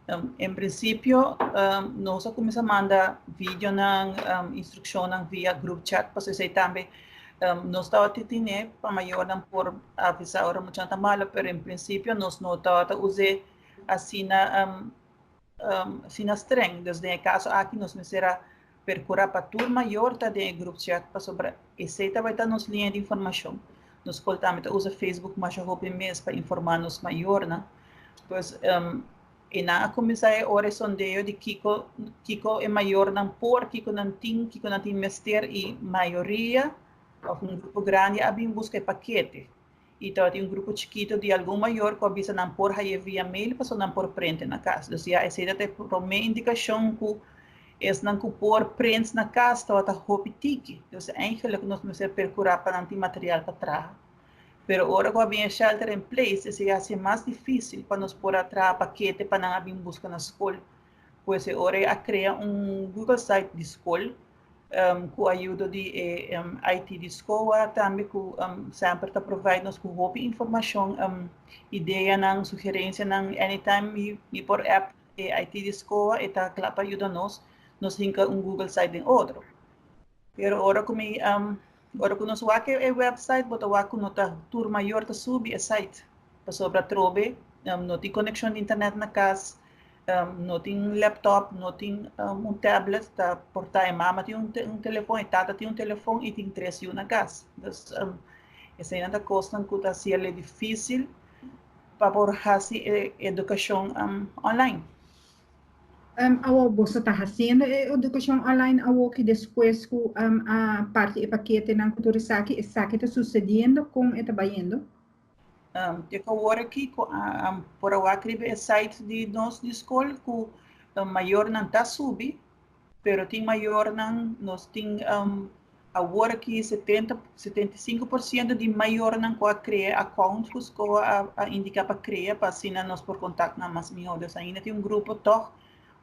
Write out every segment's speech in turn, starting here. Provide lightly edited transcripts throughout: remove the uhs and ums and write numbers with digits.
En prinsipio, nos a kuminsá manda videonan, instrukshonnan via group chat, pasobra esei tambe nos tabata tene pa mayornan por avisá ora muchanan ta malo, pero en prinsipio nos no tabata us'é asina asina streng. Dus den e kaso aki nos mester a perkurá pa tur mayor ta den e group chat, pasobra esei tabata nos liña di informashon. Nos skol tambe ta usa Facebook masha hopi mes pa informá nos mayornan. Pues e nan a kuminsá e ora e sondeo di kiko kiko e mayornan por, kiko nan tin, kiko nan tin mester i mayoria òf un grupo grandi a bin buska e pakete. I tabatin un grupo chikitu di algun mayor ku a bisa nan por hañ'é via mail pasobra nan por prente na kas. Dus ya esei ta e promé indikashon ku esnan ku por prent na kas tabata hopi tiki. Dus eigenlijk nos mester perkurá pa nan tin material pa traha. Pero ora ku a bin e shelter in place esei a hasi mas difísil pa nos por a traha pakete pa nan a bin buska na skol. Pues e ora ei a krea un Google site di skol ku ayudo di e IT di SCOA, tambe ku semper ta provide nos ku hopi informashon, ideanan, sugerensianan. Anytime mi por app e IT di SCOA, e ta kla pa yuda nos, nos hinka un Google site den otro. Pero ora ku nos wak e website, bo ta wak ku no ta tur mayor ta subi e site, pasobra atrobe no tin konekshon di internet na kas, no tin laptop, no tin un tablet, ta por ta e mama tin un telefon, e tata tin un telefon i tin tres yu na kas. Dus eseinan ta kosnan ku ta hasiel difísil pa por hasi e edukashon online. Awor boso ta hasiendo e edukashon online awoki despues ku a parti e paketenan ku tur esaki? Esaki ta susediendo? Kon e ta bayendo? Te ku awor aki ku por a wak riba e site di nos di skol ku mayornan ta subi, pero tin mayornan, nos tin awor aki 70, 75% di mayornan ku a krea account ku skol a indiká pa krea pa asina nos por kontak nan mas mihó. Dus ainda tin un grupo tòg,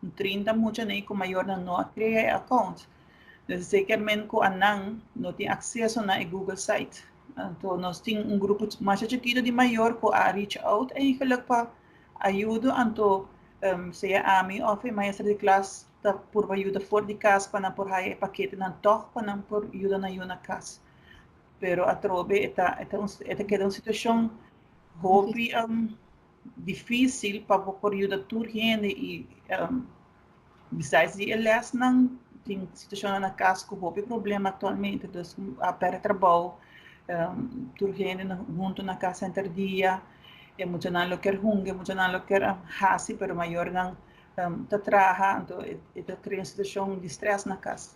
un 30 muchanan ku mayornan no a krea e account. Dus esei kier men ku anan no tin akseso na e Google site. Anto nos tin un grupo masha chikitu di mayor ku a reach out eigenlijk pa ayudo, anto sea ami òf e maestra di klas ta purba yuda for di kas pa nan por haya e paketenan tòg pa nan por yuda nan yu na kas. Pero atrobe e ta e ta un e ta keda un situashon hopi difísil pa bo por yuda tur hende i besides di e lèsnan tin situashonnan na kas ku hopi problema aktualmente, dus a pèrdè trabou, tur hende huntu na kas henter dia, e muchanan lo kier hunga, e muchanan lo kier hasi pero mayornan ta traha, anto e ta krea un situashon di strès na kas.